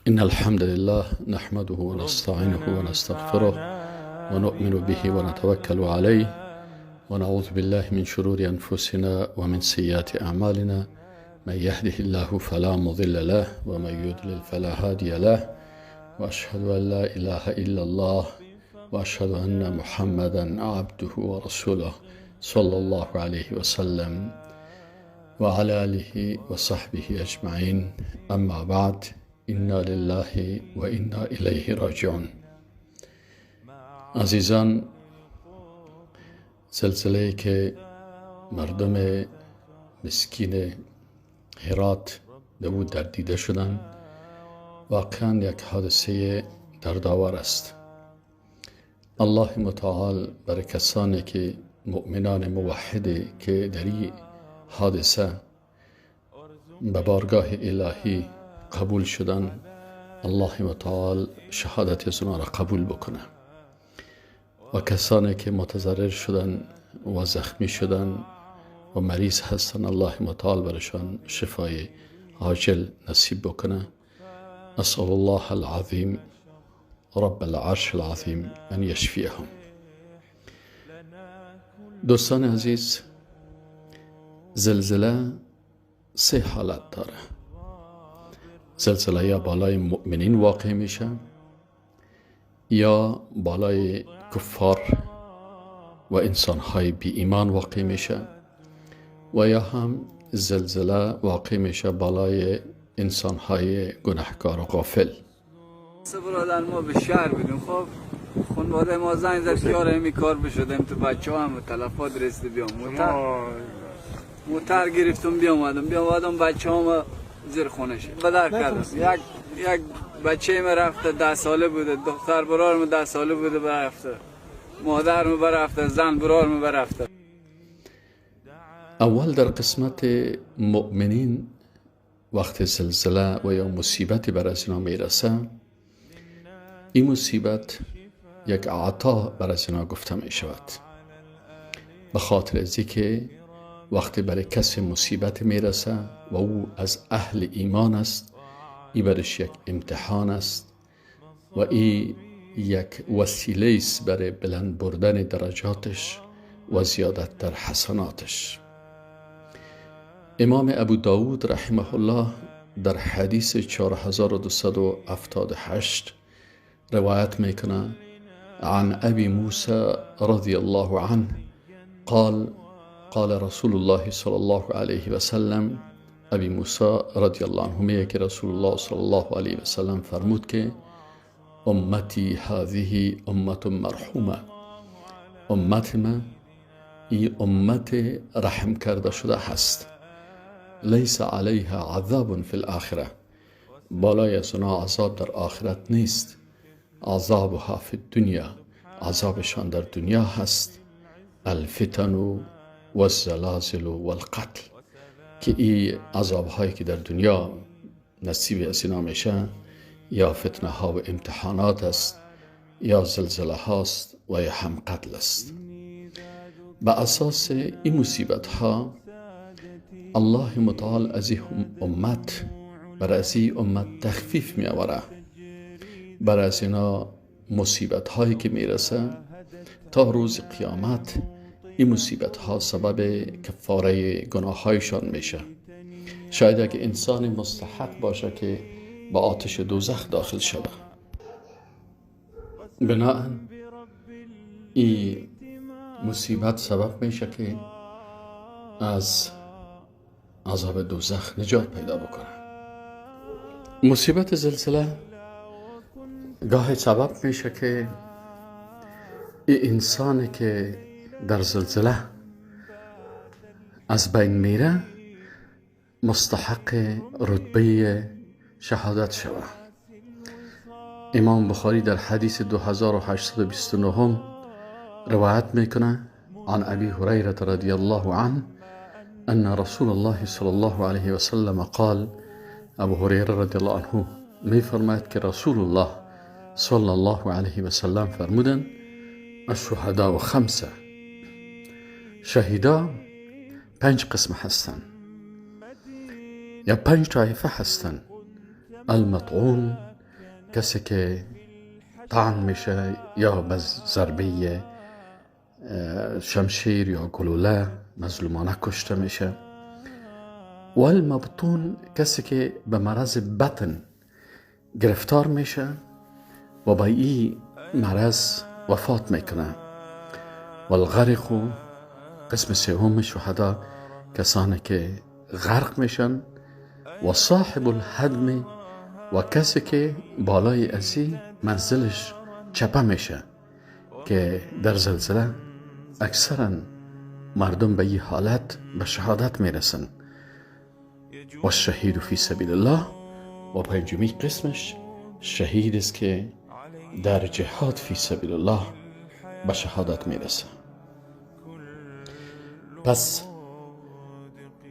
إن الحمد لله نحمده ونستعينه ونستغفره ونؤمن به ونتوكل عليه ونعوذ بالله من شرور أنفسنا ومن سيئات أعمالنا، من يهده الله فلا مضل له ومن يضلل فلا هادي له، وأشهد أن لا إله إلا الله وأشهد أن محمدا عبده ورسوله صلى الله عليه وسلم وعلى آله وصحبه أجمعين. أما بعد، إنا لله وإنا إليه راجعون. عزیزان، زلزله که مردم مسکین هرات دو در دیده شدن، واقعا یک حادثه دردآور است. الله متعال برای کسانی که مؤمنان موحده که در این حادثه به بارگاه الهی قبول شدن، الله متعال شهادت از اونا را قبول بکنه، و کسانی که متضرر شدن و زخمی شدن و مریض هستن، الله متعال برشان شفای عاجل نصیب بکنه. أسأل الله العظیم رب العرش العظیم أن یشفیهم. دوستان عزیز، زلزله سه حالت داره. زلزله یا بالای مؤمنین واقع میشه، یا بالای کفار و انسانهای بی ایمان واقع میشه، و یا هم زلزله واقع میشه بالای انسانهای گناهکار و غافل. برادر، ما به شهر بودیم. خب، خانواده ما زنگ زد که آره، همی کار بشدیم تو بچه هم تلفات رسیده، بیام موتر گرفتم، بیامدم بیامدم، بچه هم زیر خونه شد، بدر کردم. یک بچه ما رفته، 10 ساله بوده، دختر برارم 10 ساله بوده برفته، مادر ما برفته، زن برارم برفته. اول در قسمت مؤمنین، وقت زلزله و یا مصیبتی بر از اینا میرسه، این مصیبت یک عطا بر از اینا گفته می شود، به خاطر از که وقتی برای کسی مصیبت میرسه و او از اهل ایمان است، ای برش یک امتحان است و ای یک وسیله است برای بلند بردن درجاتش و زیادت در حسناتش. امام ابو داود رحمه الله در حدیث 4278 روایت میکنه: عن ابي موسى رضي الله عنه قال قال رسول الله صلى الله عليه وسلم. ابی موسی رضی الله عنه میگه که رسول الله صلی الله علیه و سلم فرمود که امتی هذه امة مرحومة، امت ما ای امت رحم کرده شده هست. لیس علیها عذاب فی الاخره، بالای از اونا عذاب در آخرت نیست. عذابها فی الدنیا، عذابشان در دنیا هست. الفتن و الزلازل و القتل، که این عذاب هایی که در دنیا نصیب از اینا میشه، یا فتنه ها و امتحانات است، یا زلزله هاست و یا هم قتل است. به اساس این مصیبت ها، الله متعال از این امت بر از این امت تخفیف می آوره. بر از اینا مصیبت هایی که میرسه، تا روز قیامت این مصیبت ها سبب کفاره گناه هایشان میشه. شاید اگه انسان مستحق باشه که با آتش دوزخ داخل شوه. بناءً این مصیبت سبب میشه که از عذاب دوزخ نجات پیدا بکنه. مصیبت زلزله گاهی سبب میشه که این انسانی که در زلزله از بین میره، مستحق رتبه شهادت شود. امام بخاری در حدیث 2829 روایت میکنه: عن ابي هريرة رضي الله عنه ان رسول الله صلى الله عليه وسلم قال. ابو هریره رضی الله عنه می فرماید که رسول الله صلی الله علیه و سلم فرمودند: الشهداء خمسة، شهیدا پنج قسم هستند یا پنج طایفه هستند. المطعون کسی که طعن میشه یا به ضربه شمشیر یا گلوله مظلومانه کشته میشه. و المبطون کسی که به مرض بطن گرفتار میشه و با این مرض وفات میکنه. و الغرق قسم سوم شهدا کسانی که غرق میشن. و صاحب الهدم و کسی که بالای ازی منزلش چپه میشه که در زلزله اکثرا مردم به این حالت به شهادت میرسن. و الشهید فی سبیل الله و پنجمی قسمش شهید است که در جهاد فی سبیل الله به شهادت میرسه. پس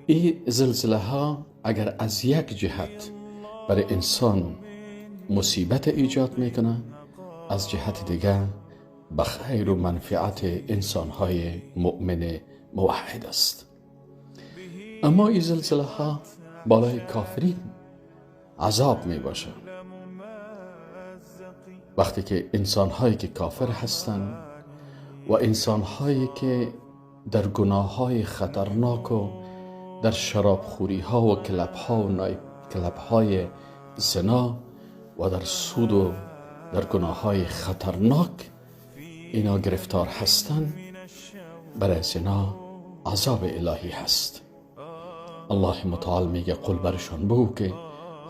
این زلزله ها اگر از یک جهت برای انسان مصیبت ایجاد میکنه، از جهت دیگه به خیر و منفعت انسانهای مؤمن موحد است. اما این زلزله ها بالای کافرین عذاب می باشه. وقتی که انسانهایی که کافر هستند و انسانهایی که در گناه های خطرناک و در شرابخوری ها و کلب ها و نایت کلب های زنا و در سود و در گناه های خطرناک اینا گرفتار هستند، برای زنا عذاب الهی هست. الله متعال میگه قل برشان بگو که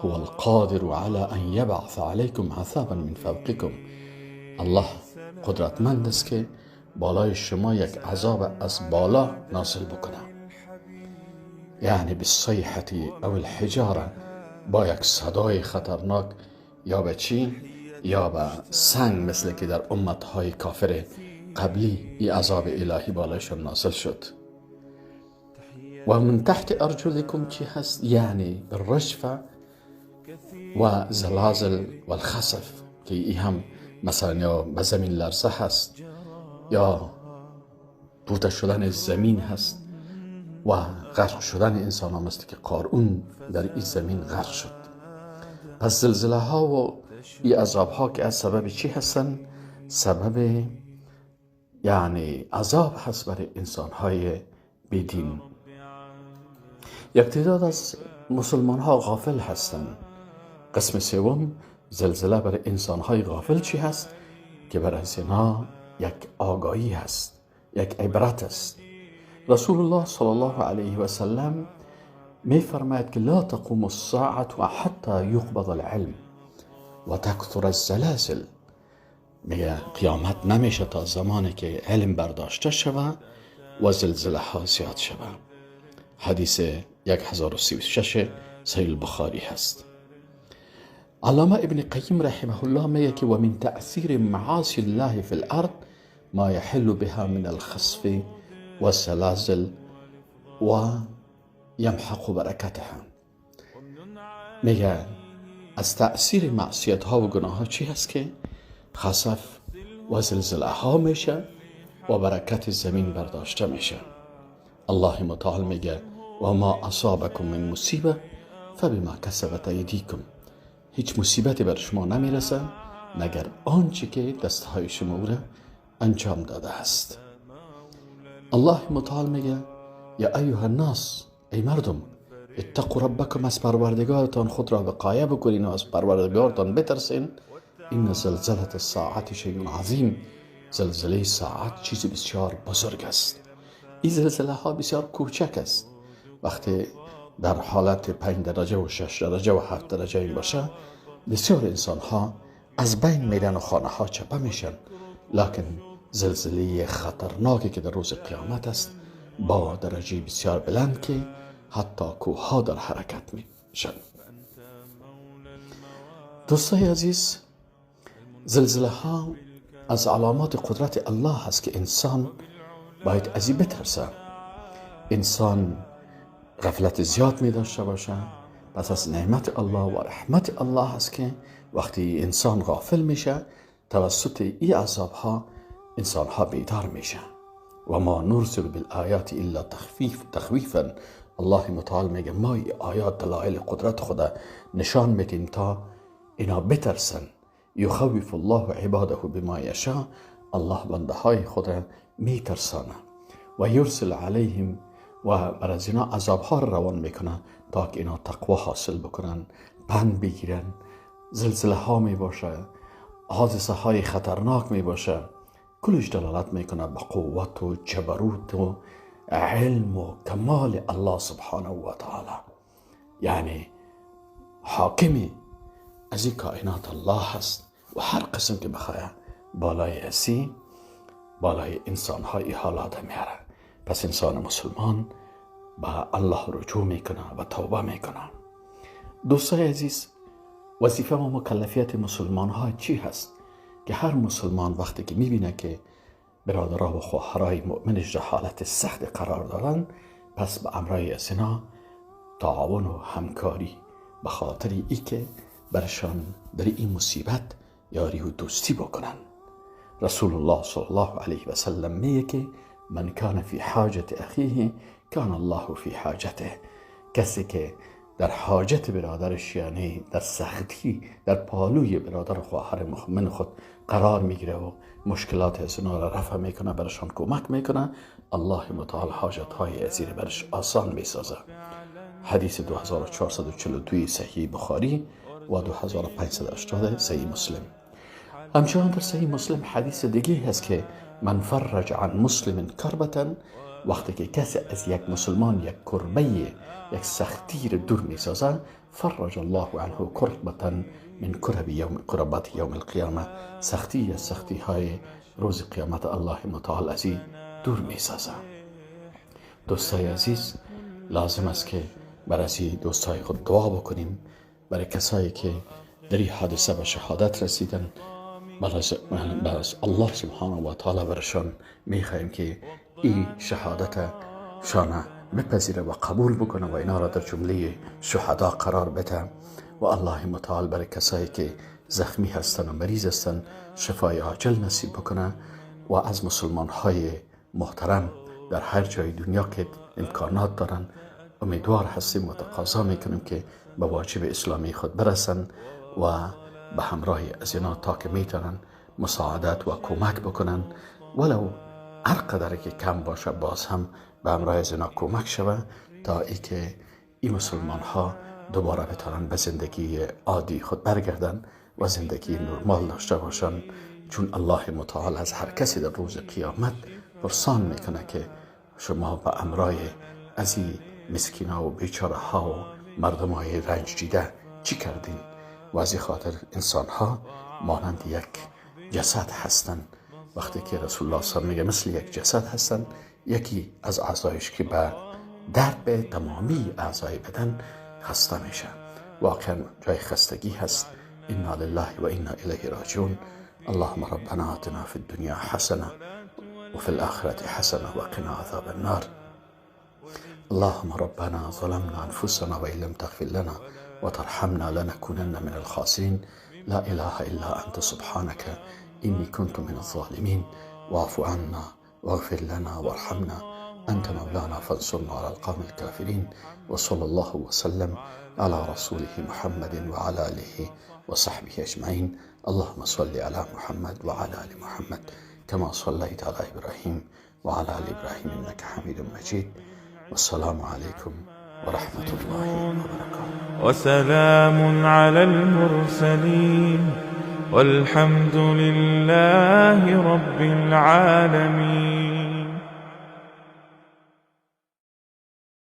هو القادر على ان یبعث علیکم عذابا من فوقکم. الله قدرتمند است که بالای شما یک عذاب از بالا نازل بکنه، یعنی بالصیحة او الحجاره، با یک صدای خطرناک یا به چی؟ یا به سنگ، مثل که در امتهای کافر قبلی ای عذاب الهی بالایشان نازل شد. و من تحت ارجلکم چی هست؟ یعنی الرجفه و زلازل و الخسف که ای هم مثلا یا به زمین لرزه هست یا توته شدن زمین هست و غرق شدن انسان هم است که قارون در این زمین غرق شد. پس زلزله ها و این عذاب ها که از سبب چی هستن؟ سبب یعنی عذاب هست برای انسان های بیدین. یک تعداد از مسلمان ها غافل هستند. قسم سوم زلزله برای انسان های غافل چی هست؟ که برای اینا یک آگاهی هست، یک عبرت است. رسول الله صلی الله علیه و سلم می فرماید که لا تقوم الساعة حتی یقبض العلم و تکثر الزلازل. میگه قیامت نمیشه تا زمانی که علم برداشته شوه و زلزله ها زیاد شوه. حدیث 1036 صحیح البخاری هست. علامه ابن قیم رحمه الله میگه که و من تأثیر معاصی الله فی الارض ما یحل بها من الخسف والزلازل و یمحق برکتها. میگه از تأثیر معصیت ها و گناه ها چی هست؟ که خسف و زلزله ها میشه و برکت زمین برداشته میشه. الله متعال میگه و ما اصابکم من مصیبه فبما کسبت ایدیکم. هیچ مصیبتی بر شما نمیرسه مگر آنچه که دستهای شما را انجام داده است. الله متعال میگه یا ایها الناس، ای مردم، اتقوا ربکم، از پروردگارتان خود را وقایه بکنین و از پروردگارتان بترسین. این زلزله الساعت شیء عظیم. زلزله ساعت چیزی بسیار بزرگ است. این زلزله ها بسیار کوچک است. وقتی در حالت 5 درجه و 6 درجه و 7 درجه این باشه، بسیار انسان ها از بین میرن و خانه ها چپه میشن. لکن زلزله خطرناکی که در روز قیامت است با درجه بسیار بلند که حتی کوه ها در حرکت میشن. دوستای عزیز، زلزله ها از علامات قدرت الله هست که انسان باید از این بترسه. انسان غفلت زیاد می داشته باشه، پس از نعمت الله و رحمت الله هست که وقتی انسان غافل میشه توسط این عذاب ها انسان ها بیدار میشه. و ما نرسل بالآیات الا تخویفا. الله متعال میگه ما آیات دلایل قدرت خدا نشان میدیم تا اینا بترسن. یخوف الله عباده بما یشاء، الله بنده های خود را میترسانه و یرسل علیهم، و بر از اینا عذاب ها را روان میکنه تا که اینا تقوا حاصل بکنن، پند بگیرن. زلزله ها می باشه، حادثه های خطرناک می باشه، کلش دلالت میکنه به قوت و جبروت و علم و کمال الله سبحانه و تعالی. یعنی حاکمی از این کائنات الله هست و هر قسم که بخواه بالای اسی بالای انسان های حالات میاره. پس انسان مسلمان به الله رجوع میکنه و توبه میکنه. دوستای عزیز، وظیفه و مکلفیت مسلمان ها چی هست؟ که هر مسلمان وقتی که میبینه که برادرها و خواهرای مؤمنش در حالت سخت قرار دارن، پس به امرای از اینا تعاون و همکاری به خاطر ای که برشان در این مصیبت یاری و دوستی بکنن. رسول الله صلی الله علیه و سلم میگه که من کان فی حاجت اخیه کان الله فی حاجته. کسی که در حاجت برادرش، یعنی در سختی در پالوی برادر خواهر مؤمن خود قرار میگیره و مشکلات از اینا را رفع میکنه، برشان کمک میکنه، الله متعال حاجت های ازیر برش آسان میسازه. حدیث 2442 صحیح بخاری و 2580 صحیح مسلم. همچنان در صحیح مسلم حدیث دیگه هست که من فرج عن مسلم کربتن، وقتی که کسی از یک مسلمان یک کربه، یک سختی را دور میسازه، فرج الله عنه کربتا من کرب یوم کربات یوم القیامه، سختی از سختی های روز قیامت الله متعال از این دور میسازه. دوستای عزیز، لازم است که برای دوستای خود دعا بکنیم، برای کسایی که در این حادثه به شهادت رسیدن، برای الله سبحانه و تعالی برشان میخواهیم که این شهادت شانه بپذیره و قبول بکنه و اینا را در جمله شهدا قرار بده. و الله متعال برای کسایی که زخمی هستن و مریض هستن شفای عاجل نصیب بکنه و از مسلمان های محترم در هر جای دنیا که امکانات دارن امیدوار هستیم و تقاضا میکنیم که به واجب اسلامی خود برسن و به همراه از اینا تا که میتونن مساعدت و کمک بکنن، ولو هر قدر که کم باشه باز هم به همراه از اینا کمک شوه تا ای که این مسلمان ها دوباره بتونن به زندگی عادی خود برگردن و زندگی نرمال داشته باشن. چون الله متعال از هر کسی در روز قیامت پرسان میکنه که شما به امرای از این مسکین ها و بیچاره ها و مردم های رنج دیده چی کردین؟ و از این خاطر انسان ها مانند یک جسد هستن. وقتی که رسول الله صلی الله علیه و آله میگه مثل یک جسد هستن، یکی از اعضایش که به درد به تمامی اعضای بدن خسته میشه. واقعا جای خستگی هست. انا لله و انا الیه راجعون. اللهم ربنا آتنا فی الدنیا حسنه و فی الاخرة حسنه و قنا عذاب النار. اللهم ربنا ظلمنا انفسنا وان لم تغفر لنا وترحمنا لنكونن من الخاسرين. لا اله الا انت سبحانك اني كنت من الظالمين. واعف عنا واغفر لنا وارحمنا انت مولانا فانصرنا على القوم الكافرين. وصلى الله وسلم على رسوله محمد وعلى اله وصحبه اجمعين. اللهم صل على محمد وعلى ال محمد كما صليت على ابراهيم وعلى ال ابراهيم انك حميد مجيد. والسلام عليكم ورحمة الله وبركاته. وسلام على المرسلين والحمد لله رب العالمين.